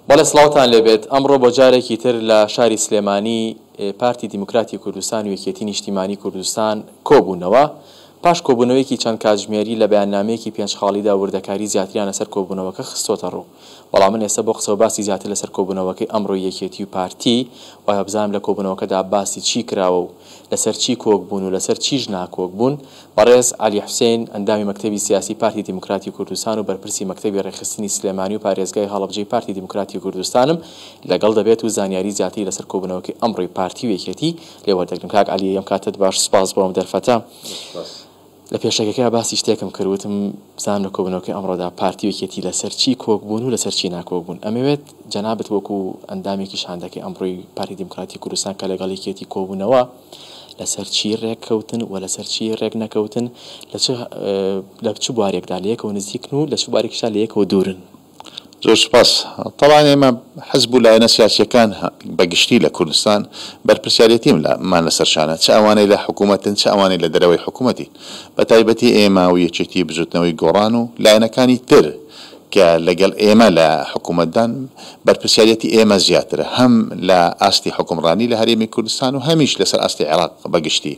بەڵێ سڵاوتان لێبێت، ئەمڕۆ بۆ جارێکی تر لە شاری سلێمانی پارتی دیموکراتی کوردستان و یەکێتی نیشتیمانی کوردستان کۆبوونەوە. پاش کۆبوونەوەیەکی چەند کاتژمێری لە بەیاننامەیەکی پێنج خاڵیدا وردەکاری زیاتریان لەسەر کۆبوونەوەکە خستۆتە ڕوو. بەڵام من ئێستا بۆ قسەو باسی زیاتر لەسەر کۆبوونەوەکەی ئەمڕۆی یەکێتی و پارتی وایە بزانم لە کۆبوونەوەکەدا باسی چی کراوە و لەسەر چی کۆک بوون و لەسەر چیش ناکۆک بوون، بەڕێز عەلی حوسێن ئەندامی مەکتەبی سیاسی پارتی دیموکراتی کوردستان و بەرپرسی مەکتەبی ڕێکخستنی سلێمانی و پارێزگای هەڵەبجەی پارتی دیموکراتی کوردستانم لەگەڵ دەبێت و زانیاری زیاتری لەسەر کۆبوونەوەکەی ئەمڕۆی پارتی و یەکێتی لێ وەردەگرم. کاک عەلی ئەم کاتەت باش سوپاس بۆ ئەم دەرفەتە. لە پێشەکیەکەیا باسی شتێکم کرد وتم بزانم لە کۆبوونەوەکەی ئەمڕۆدا پارتی و یەکێتی لەسەر چی کۆک بوون و لەسەر چی ناکۆک بوون. ئەمەوێت جەنابت وەکو ئەندامێکی شاندەکەی ئەمڕۆی پارتی دیموکراتی کوردستان کە لەگەڵ یەکێتی کۆبوونەوە لەسەر چی رێککەوتن و لەسەر چی رێک نەکەوتن، لە چ لە چ بوارێکدا لە یەکەوە نزیکن و لە چ بوارێکیشدا لە یەکەوە دوورن؟ زۆر سوپاس. تەبعەن ئێمە حزب و لایەنە سیاسییەکان بە گشتی لە کوردستان بەرپرسیارێتیم مان لەسەر شانە، چ ئەوانەی لە حکوومەتن چ ئەوانەی لە دەرەوەی حکوومەتین. بە تایبەتی ئێمە و یەکێتی بزووتنەوەی گۆڕان و لایەنەکانی تر کە لەگەڵ ئێمە لە حکوومەتدان، بەرپرسیارێتی ئێمە زیاترە هەم لە ئاستی حوکمڕانی لە هەرێمی کوردستان و هەمیش لەسەر ئاستی عێراق بە گشتی.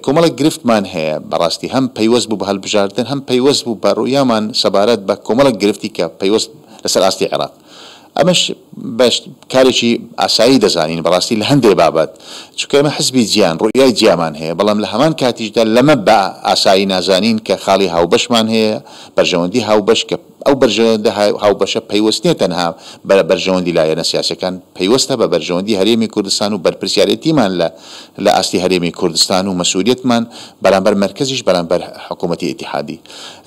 کۆمەڵێک گرفتمان هەیە بەڕاستی هەم پەیوەست بوو بە هەلبژاردن هەم پەیوەست بوو بە ڕوئیامان سەبارەت بە کۆمەڵێک گرفتی کە پەیوەست لەسەر ئاستی عێراق. ئەمەش بە کارێکی ئاسایی دەزانین بەڕاستی لە هەندێ بابەت چونکە ئێمە حزبی جیان ڕوئیای جیامان هەیە بەڵام لە هەمان کاتیشدا لەمە بە ئاسایی نازانین کە خاڵی هاوبەشمان هەیە بەرژەوەندی هاوبەش کە ئەو بەرژەوەندە هاوبەشە پەیوەست نیە تەنها بە بەرژەوەندی لایەنە سیاسیەکان، پەیوەستە بە بەرژەوەندی هەرێمی کوردستان و بەرپرسیارێتیمان لە لە ئاستی هەرێمی کوردستان و مەسئولیەتمان بەرامبەر مەرکەزیش بەرامبەر حکوومەتی ئیتیحادی.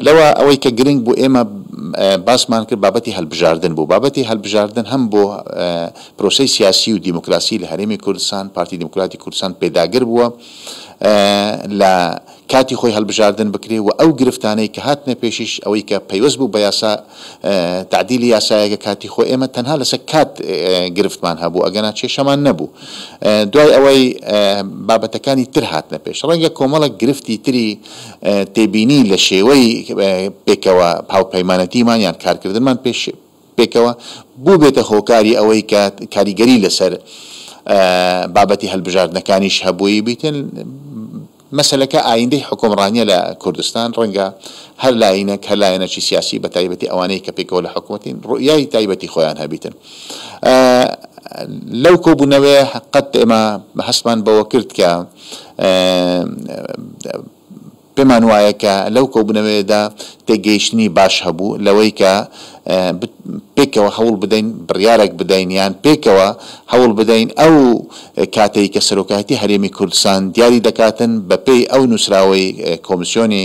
لەوە ئەوەی کە گرنگ بوو ئێمە باسمان کرد بابەتی هەلبژاردن بوو. بابەتی هەلبژاردن هەم بۆ پرۆسەی سیاسی و دیموکراسی لە هەرێمی کوردستان، پارتی دیموکراتی کوردستان پێداگر بووە لە کاتی خۆی هەلبژاردن بکرێ و ئەو گرفتانەی کە هاتنە پێشیش ئەوەی کە پەیوەست بوو بە یاسا تەعدیلی یاسایەکە کاتی خۆی ئێمە تەنها لەسەر کات گرفتمان هەبوو ئەگەنا کێشەمان نەبوو دوای ئەوەی بابەتەکانی تر هاتنە پێش ڕەنگە کۆمەڵێک گرفتی تری تێبینی لە شێوەی پێکەوە هاوپەیمانەتیمان یان کارکردنمان پێش پێکەوە بووبێتە هۆکاری ئەوەی کە کاریگەری لەسەر بابەتی هەلبژاردنەکانیش هەبووی بیتن. مەسەلەکە ئایندەی حوکمڕانیە لە کوردستان، ڕەنگە هەر لاینەک، هەر لایەنەکی سیاسی بە تایبەتی ئەوانەی کە پێکەوە لە حکومەتین ڕوئیای تایبەتی خۆیان هەبیتن. لەو کۆبوونەوەیە قەت ئێمە هەستمان بەوە کرد کە پێمان وایە کە لەو کۆبوونەوەیەدا تێگەیشتنی باش هەبوو لەوەی کە پێکەوە هەوڵ بدەین بڕیارێک بدەین یان پێکەوە هەوڵ بدەین ئەو کاتەی کە سەرۆکایەتی هەرێمی کوردستان دیاری دەکاتن بەپێی ئەو نووسراوەی کۆمیسیۆنی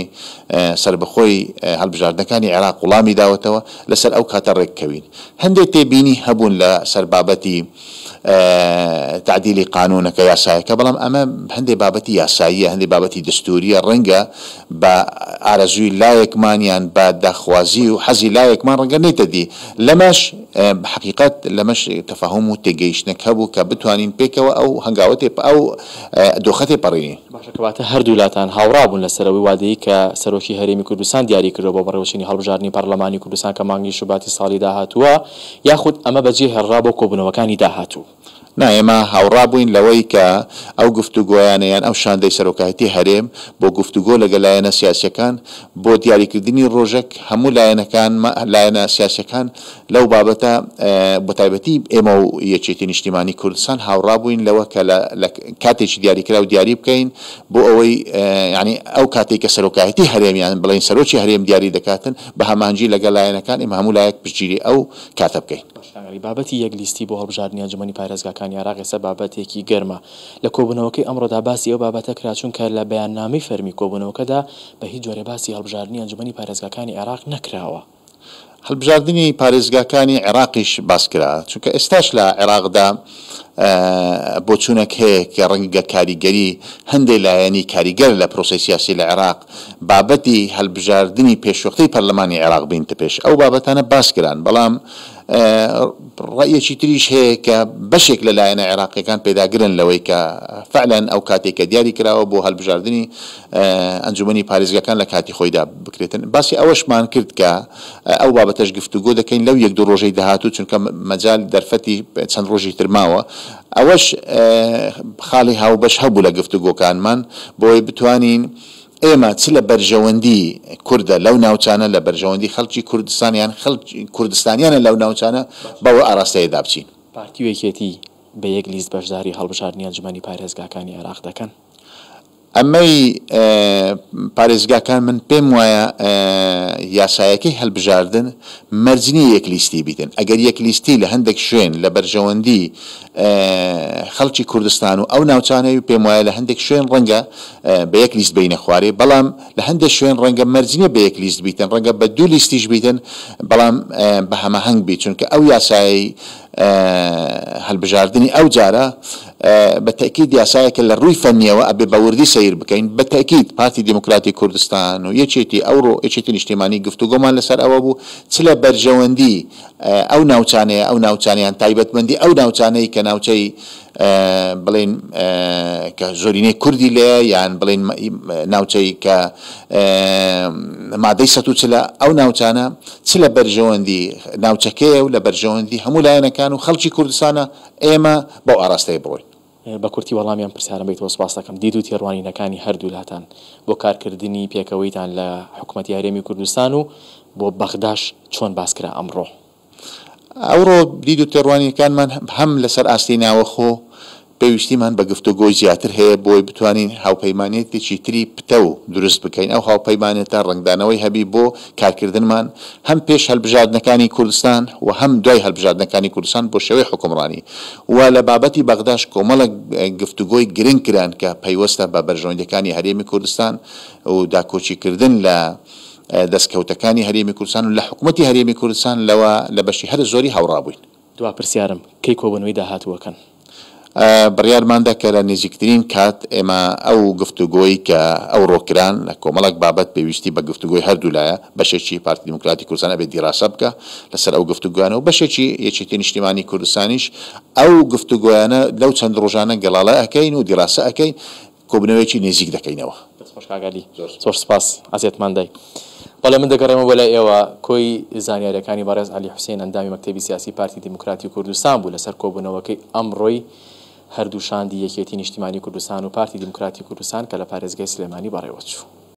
سەربەخۆی هەڵبژاردنەکانی عێراق وڵامی داوەتەوە لەسەر ئەو کاتە ڕێککەوین. هەندێک تێبینی هەبوون لەسەر بابەتی تەعدیلی قانوونەکە، یاسایەکە، بەڵام ئەمە هەندێ بابەتی یاساییە، هەندێ بابەتی دەستوورییە، ڕەنگە بە ئارەزووی لایەکمان یان بە داخوازی و حەزی لایەکمان ڕەنگە نێتە دی. لەمەش حەقیقەت لەمەش تەفاهوم و تێگەیشتنێک هەبوو کە بتوانین پێکەوە ئەو هەنگاوە تێ ئەو دۆخە تێپەڕینین. باشە کەواتە هەردوولاتان هاوڕا بوون لەسەر ئەوەی وادەی کە سەرۆکی هەرێمی کوردستان دیاری کردووە بۆ بەڕێوەچوونی هەڵبژاردنی پەڕلەمانی کوردستان کە مانگی شوباتی ساڵی داهاتووە یاخود ئەمە بەجێ هێڵرا بۆ کۆبوونەوەکانی داهاتوو؟ نا، ئێمە هاوڕا بووین لەوەی کە ئەو گفتوگۆیانە یان ئەو شاندەی سەرۆکایەتی هەرێم بۆ گفتوگۆ لەگەڵ لایەنە سیاسیەکان بۆ دیاریکردنی ڕۆژەک هەموو لایەنەکان لایەنە سیاسیەکان لەو بابەتە بەتایبەتی ئێمە و یەکێتی نیشتیمانی کوردستان هاوڕا بووین لەوە کە لە کاتێکی دیاریکراو دیاری بکەین بۆ ئەوەی یانی ئەو کاتەی کە سەرۆکایەتی هەرێم یان بڵێین سەرۆکی هەرێم دیاری دەکاتن بە هەماهەنگی لەگەڵ لایەنەکان ئێمە هەموو لایەک پشتگیری ئەو کاتە بکەین. باشە بابەتی یەک لیستی بۆ هەڵبژاردنی ئەنجومەنی پارێزگاکانی عێراق ئێستا بابەتێکی گەرمە. لە کۆبوونەوەکەی ئەمڕۆدا باسی ئەو بابەتە کرا چونکە لە بەیاننامەی فەرمی کۆبوونەوەکەدا بە هیچ جۆرێ باسی هەڵبژاردنی ئەنجومەنی پارێزگاکانی عێراق نەکراوە. هەڵبژاردنی پارێزگاکانی عێراقیش باس کرا، چونکە ئێستاش لە عێراقدا بۆچوونێک هەیە کە ڕەنگە کاریگەری هەندێ لایەنی کاریگەر لە پرۆسەی سیاسی لە عێراق بابەتی هەلبژاردنی پێشوەختەی پەرلەمانی عێراق بینتە پێش. ئەو بابەتانە باس کران، بەڵام ڕەئیەکی تریش هەیە کە بەشێک لە لایەنە عێراقیەکان پێداگرن لەوەی کە فعلەن ئەو کاتەی کە دیاری کراوە بۆ هەلبژاردنی ئەنجومەنی پارێزگاکان لە کاتی خۆیدا بکرێتن. باسی ئەوەشمان کرد کە ئەو بابەتەش گفتوگۆ دەکەین لەو یەک دوو ڕۆژەی داهاتوو چونکە مەجال دەرفەتی چەند ڕۆژی تر ماوە ئەوەش خاڵی هاوبەش هەبوو لە گفتوگۆکانمان بۆی بتوانین ئێمە چ لە بەرژەوەندی کوردە لەو ناوچانە، لە بەرژەوەندی خەڵکی کوردستان یان خەڵکی کوردستانیانە لەو ناوچانە بەو ئاراستەیەدا بچین. پارتی و یەکێتی بە یەک لیست بەشداری هەڵبژاردنی ئەنجومەنی پارێزگاکانی عێراق دەکەن؟ ئەمەی پارێزگاکان من پێم وایە یاسایەکەی هەلبژاردن مەرج نیە یەک لیستی بیتن ئەگەر یەک لیستی لە هەندێک شوێن لە بەرژەوەندی خەڵکی کوردستان و ئەو ناوچانەی و پێم وایە لە هەندێک شوێن ڕەنگە بە یەک لیست بینە خوارێ بەڵام لە هەندێک شوێن ڕەنگە مەرج نیە بە یەک لیست بیتن ڕەنگە بە دوو لیستیش بیتن بەڵام بە هەماهەنگ بیت چونکە ئەو یاسایەی هەلبژاردنی ئەو جارە بە تەئکید یاسایەکە لە ڕووی فەنیەوە ئەبێ بە وردی سەیر بکەین بە تەئکید پارتی دیموکراتی کوردستان و یەکێتی ئەوڕۆ یەکێتی نیشتیمانی گفتوگۆمان لەسەر ئەوە بوو چ لە بەرژەوەندی ئەو ناوچانەیە ئەو ناوچانە یان تایبەتمەندی ئەو ناوچانەی کە ناوچەی بڵێین کە زۆرینەی کوردی لێیە یان بڵێین ناوچەی کە مادەی 140 ە ئەو ناوچانە چ لە بەرژەوەندی ناوچەکەیە و لە بەرژەوەندی هەموو لایەنەکان و خەڵکی کوردستانە ئێمە بەو ئاراستەیە بڕۆین. بە کورتی وەڵامی ئەم پرسیارەم بەیتەوە سوپاست دەکەم. دید و تێڕوانینەکانی هەردوولاتان بۆ کارکردنی پێکەوەیتان لە حکومەتی هەرێمی کوردستان و بۆ بەغداش چۆن باس کرا ئەمڕۆ؟ ئەوڕۆ دید و تێڕوانینەکانمان هەم لەسەر ئاستی ناوەخۆ پێویستیمان بە گفتوگۆی زیاتر هەیە بۆی بتوانین هاوپەیمانێتێکی تری پتەو دروست بکەین، ئەو هاوپەیمانێتە ڕەنگدانەوەی هەبی بۆ کارکردنمان هەم پێش هەلبژاردنەکانی کوردستان و هەم دوای هەلبژاردنەکانی کوردستان بۆ شێوەی حوکمڕانی و لە بابەتی بەغداش کۆمەڵێک گفتوگۆی گرنگ کران کە پەیوەستە بە بەرژەوەندیەکانی هەرێمی کوردستان و داکۆکیکردن لە دەستکەوتەکانی هەرێمی کوردستان و لە حکومەتی هەرێمی کوردستان لەوە لە بەشی هەرە زۆری هاوڕا بووین. دوا پرسیارم، کەی کۆبوونەوەی داهاتوو ئەکەن؟ بڕیارماندا کە لە نزیکترین کات ئێمە ئەو گفتوگۆی کە ئەوڕۆ کران لە کۆمەڵێک بابەت پێویستی بە گفتوگۆی هەردوولایە، بەشێکی پارتی دیموکراتی کوردستان ئەبێ دیراسە بکا لەسەر ئەو گفتوگۆیانە و بەشێکی یەکێتی نیشتیمانی کوردستانیش ئەو گفتوگۆیانە لەو چەند ڕۆژانە گەڵاڵە ئەکەین و دیراسە ئەکەین کۆبونەوەیەکی نزیک دەکەینەوە. دەست خۆش کاک عەلی زۆر سوپاس عەزێتمان دای. بەڵێ من دەگەڕێمەوە بۆ لای ئێوە کۆی زانیاریەکانی بەڕێز عەلی حوسێن ئەندامی مەکتەبی سیاسی پارتی دیموکراتی کوردستان بوو لەسەر کۆبوونەوەکەی ئەمڕۆی هەردوو شاندی یەکێتی نیشتیمانی کوردستان و پارتی دیموکراتی کوردستان کە لە پارێزگای سلێمانی بەڕێوەچوو.